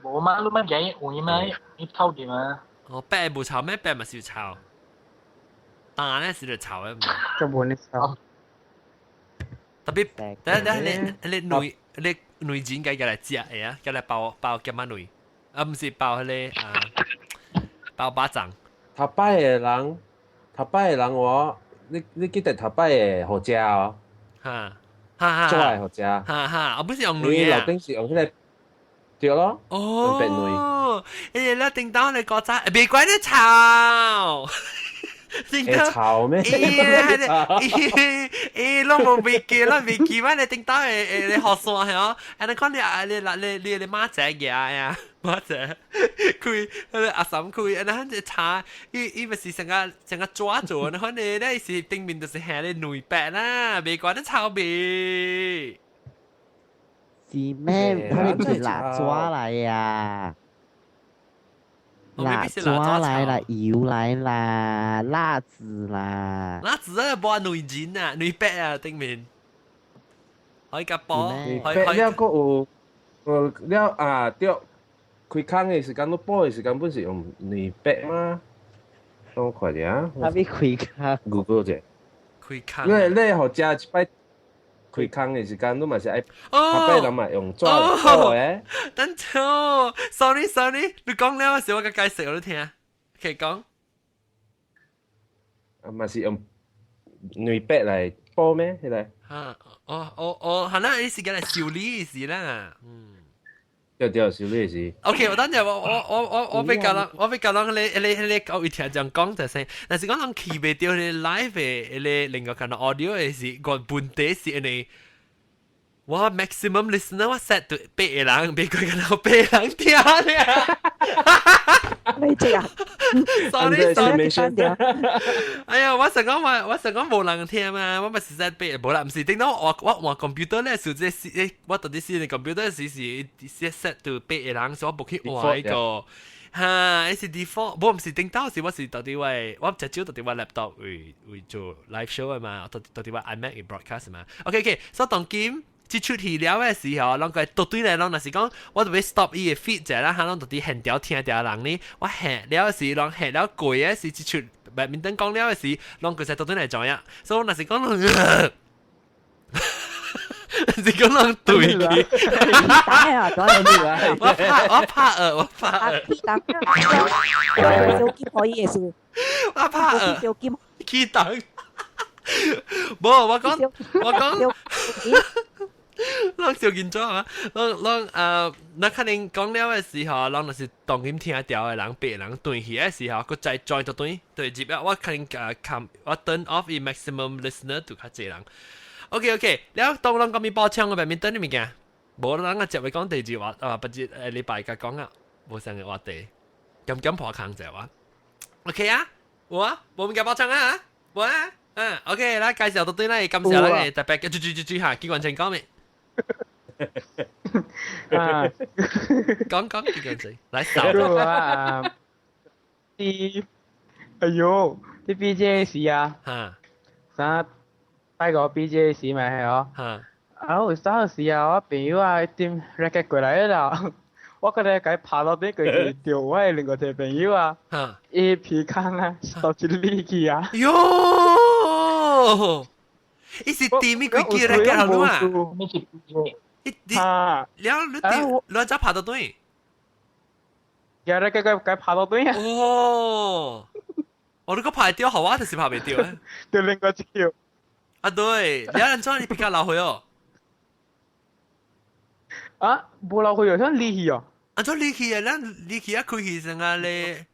無嘛，你乜嘢會嘛？你臭啲嘛？哦，白無臭咩？白嘛是臭，但咧是就臭的。就無你臭。特別，等等你你你女人該來食的啊，該來包包夾仔女，啊毋是包彼個啊，包肉粽。頭擺的人，頭擺的人我，你記得頭擺的好食哦？哈，哈哈，做來好食。哈哈，啊不是用女啊。樓頂是用彼個，對咯。哦。用白女。欸，你叮當你古早，別管你臭。會臭咩？欸欸，攏無袂記，攏袂記，我你叮當會會你學線係哦，啊你看你啊你你你你媽仔嘅呀，媽仔，開阿嬸開，啊你看查，伊伊咪是成個成個抓住，你看你咧是頂面就是下你內白啦，袂管得臭味。是咩？佢哋唔是辣抓來呀？辣抓來啦，油來啦，辣子啦。辣子啊，無內筋啊，內白啊，頂面。可以夾波，可以。了閣有，了啊對，開空的時間，你補的時間本是用內白嗎？等我看者啊。啥物開空？Google 者。開空。你予食一擺開空的時間，你嘛是愛，後擺人嘛用紙補的。等陣，sorry sorry，你講了時我個解釋我都聽，可以講。啊，嘛是用內白來補咩？彼個？啊，哦哦哦，係啦，你時間係修理時啦，嗯。對對，修理時。 OK，我等陣我比較人，我比較人你你我一聽這樣講就先，但是講人記袂著你 live 的，你另外看到 audio 的是個問題是因為我 maximum listener 我 set 到八個人，別個看到八個人聽咧。你這啊？Sorry sorry，哎呀，我想講話，我想講無人聽嘛，我咪是 set 八，無啦，毋是頂到我換 computer 咧，是這是我到底是 computer 是 set 到八個人，所以我無去換呢個。哈，是 default，無毋是頂到時我是到底我我直接到底我 laptop 會做 live show 的嘛，到底我 iMac 會 broadcast 嘛。OK OK，所以當今這出戲了的時候，攏個到對來，攏若是講我特別 stop 伊個 feed 者啦，哈，攏到底現條聽條人呢，我下了時，攏下了過的時，這出白面燈講了的時，攏個使到對來怎樣？所以我若是講，是講攏對去，我怕我怕我怕小金可以嘅事，我怕小金起檔，無我講我講。攏小緊張啊！攏攏那可能講了的時候，攏就是當今聽掉的人，別人斷去的時候，閣再轉就斷對入啊！我可能看我 turn off 伊 maximum listener 就較濟人。OK OK，了當攏講咪補充個白面燈的物件，無咱個接來講第二話啊，不是禮拜甲講啊，無啥個話題，減減破空者話。OK 啊，有啊，無物件包裝啊，無啊，嗯，OK，來介紹到對啦，感謝咱嘅特別嘅，注注注注下，機關槍講未？啊，講講機關槍，來掃。啊，啲，哎喲，啲 BJ 時啊，啥帶個 BJ 時咪係哦，啊，有啥時啊，我朋友啊，點 racket 過來啦。我覺得佢拍到啲佢就掉我另外一個朋友啊，伊鼻孔啊，受一力氣啊。喲，伊是掂咪幾支 racket 好啊？伊你了你掂，你怎拍到對？有咧，佢佢佢拍到對啊！哦，我呢個拍掉好啊，就是拍袂掉啊？對另外一條。啊對，你按怎你比較流血哦？啊，無流血哦，像力氣哦。啊，做力氣啊，咱力氣啊，開氣成啊咧，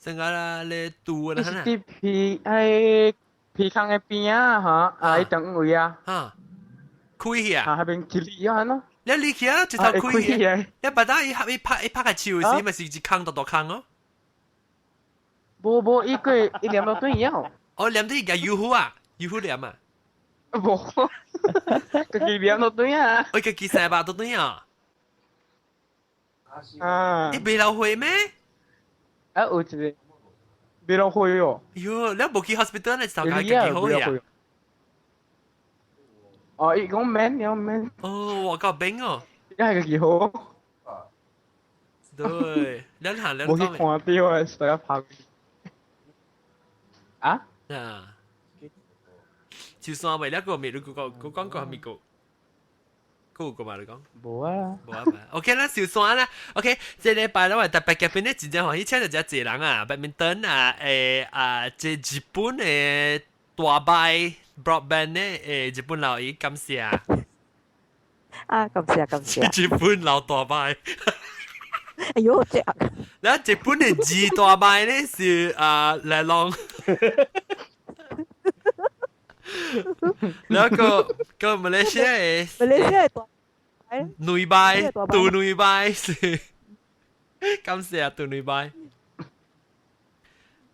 成啊咧肚啊，啦。啲鼻喺鼻孔嘅邊啊，嚇，啊，伊中位啊。嚇，開氣啊。啊，彼邊一粒啊，喏。你力氣啊，一頭開氣啊。你別當伊拍伊拍伊拍個手時，咪是一空大大空哦。無無，伊個伊黏到對樣。哦，黏對個油糊啊，油糊黏啊。無，家己黏到對啊。我家己三百都對啊。啊！你袂流血咩？啊，有一個袂流血哦。喲，你無去 hospital 你就家己好呀。哦，伊講免，伊講免。哦，我夠冰哦。伊係家己好。對，兩行兩無去看到啊，大家拍。啊？啊！就算未了個未，你個個講過係咪個？個個嘛你講？無啊，無啊。OK 啦，小山啦。OK，這禮拜咧，我特別嘉賓咧，真正歡喜請到一濟人啊，badminton 啊，啊，這日本的大敗 broadband 咧，日本老爺感謝。啊，感謝感謝。日本老大敗。哎呦，這那日本的二大敗咧是啊，來龍。然後個個馬來西亞的馬來西亞大女敗，杜女敗是，感謝啊，杜女敗。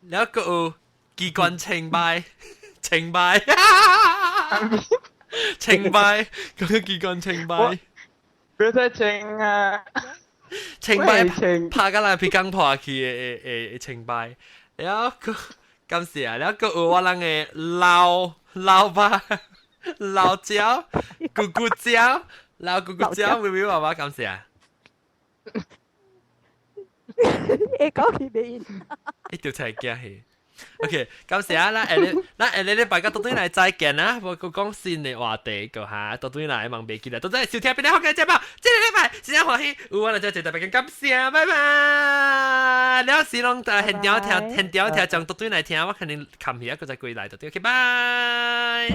然後個有機關槍敗，槍敗，槍敗，嗰個機關槍敗。別再槍啊！槍敗拍個人鼻孔破去的的槍敗，然後個感謝啊，然後個有我人的老。老爸、老椒、姑姑椒、老姑姑椒，妹妹爸爸感謝啊！會講起袂一條菜驚去。OK，感謝啊！咱下日咱下禮拜個倒轉來再見啦！我閣講新的話題個哈，倒轉來望袂記得，倒轉來收聽邊個好嘅節目，這個禮拜真正歡喜，有我來這特別感謝，拜拜。了時攏在現場聽，現場聽，將倒轉來聽，我肯定冚起一個再過來就對，OK，拜。